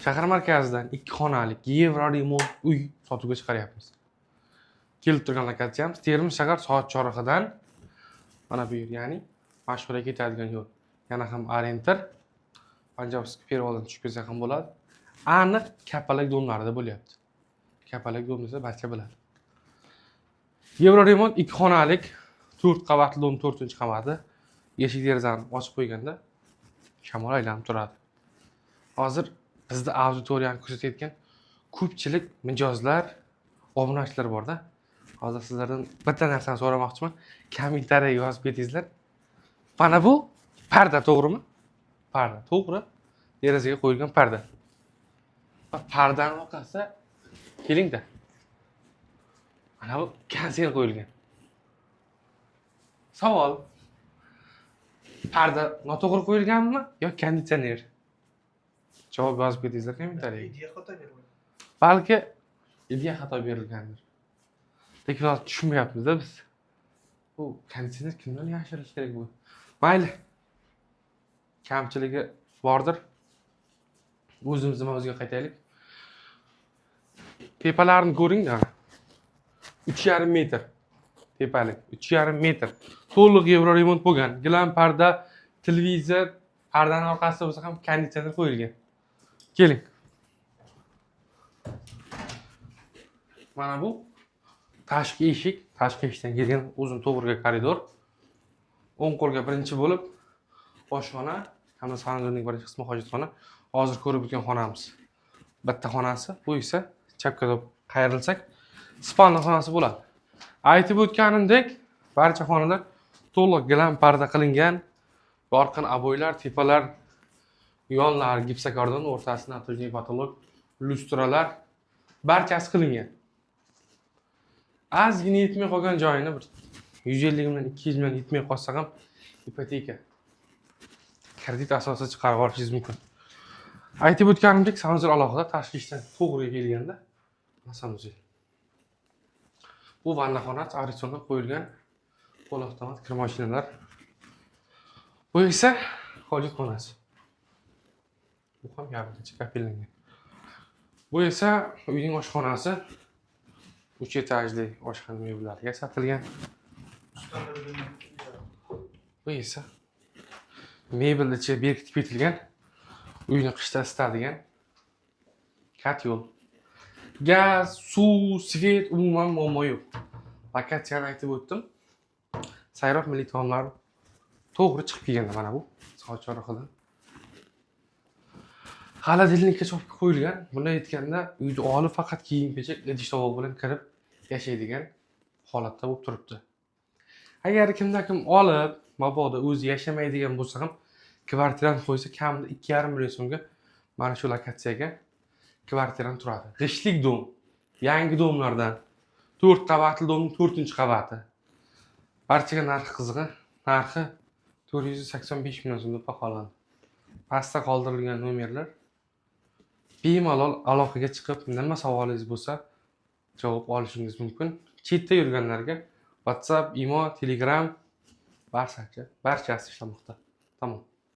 Shahar markazidan ikki xonalik евроремонт uy sotuvga chiqaryapmiz. Kelib turgan lokatsiyamiz Termiz shahar, Soat chorrahidan mana bu yer, ya'ni Mashhuraga ketadigan yo'l. Yana ham ориентир Панджабский перевал dan tushib ketsa ham bo'ladi. Aniq Kapalak дом larida bo'lyapti. Kapalak дом desa, barcha biladi. Евроремонт ikki xonalik to'rt qavatli дом, to'rtinchi qavati. Eshik derazani ochib qo'yganda shamol aylanib turadi. Hozir bizda auditoriyani ko'rsatayotgan ko'pchilik mijozlar, obunachilar borda. Hozir sizlardan bitta narsani so'ramoqchiman. Kommentariyaga yozib ketingizlar. Mana bu parda, to'g'rimi? Parda, to'g'ri. Derazaga qo'yilgan parda. Va pardani orqasida, kelingda. Mana bu konditsioner qo'yilgan. Savol. Parda noto'g'ri qo'yilganmi yo konditsioner? Javob yozib ketingizlar kommentariyaga. Ideya xato berilgan. Balki ideya xato berilgandir. Lekin hozir tushunmayapmiz-da biz. Bu konditsioner kimdan yashirish kerak bu? Mayli. Kamchiligi bordir. O'zimizni mavzuga qaytaylik. Tepalarini ko'ring, ana. 3,5 metr. Tepalik 3,5 metr. To'liq евроремонт bo'lgan. Gilam, parda, televizor, pardani orqasida bo'lsa ham konditsioner qo'yilgan. Keling. Mana bu tashqi eshik, tashqi eshikdan kelgan uzun to'g'riga koridor. O'ng qo'lga birinchi bo'lib oshxona hamda санузел ning birinchi qismi, hojatxona. Hozir ko'rib o'tgan xonamiz. Bitta xonasi, bu esa chapga qayrilsak, спальный xonasi bo'ladi. Aytib o'tganimdek, barcha xonalar to'liq gilam, parda qilingan, yorqin обой lar, tepalar, yonlari gipsokardon, o'rtasida натяжной потолок, lyustralar, barchasi qilingan. Ozgina yetmay qolgan joyini, bir 150 million, 200 million yetmay qolsa ham, ipoteka, kredit asosida chiqarib olishingiz mumkin. Aytib o'tganimdek, санузел alohida, tashqi ishdan to'g'ri kelganda санузел. Bu vannaxona, Aristonda qo'yilgan qo'l avtomat kir mashinalar. Bu esa hojatxonasi. Bu ham yarmigacha kafellangan. Bu esa uyning oshxonasi. Uch etajli oshxona mebellariga satilgan. Bu esa mebel ichiga berkitib ketilgan, uyni qishda isitadigan котёл. Gaz, suv, свет, umuman muammo yo'q. Lokatsiyani aytib o'tdim. Sayroq milliy taomlari to'g'ri chiqib kelganda mana bu Soat chorrahidan. Холодильник ka chopib qo'yilgan. Bunday aytganda, uyni olib, faqat kiyim-kechak, idish tovoq bilan kirib yashaydigan holatda bo'lib turibdi. Agar kimda kim olib, mabodo o'zi yashamaydigan bo'lsa ham, kvartirani qo'ysa, kamida 2,5 million so'mga mana shu lokatsiyaga kvartirani turadi. G'ishtlik дом, yangi дом lardan, to'rt qavatli дом ning to'rtinchi qavati. Barchaga narxi qizig'i, narxi 485 million so'm deb baholandi. Pastda qoldirilgan nomerlar, bemalol aloqaga chiqib, nima savolingiz bo'lsa, javob olishingiz mumkin. Chetda yurganlarga WhatsApp, Imo, Telegram barchasi ishlamoqda. Tamom.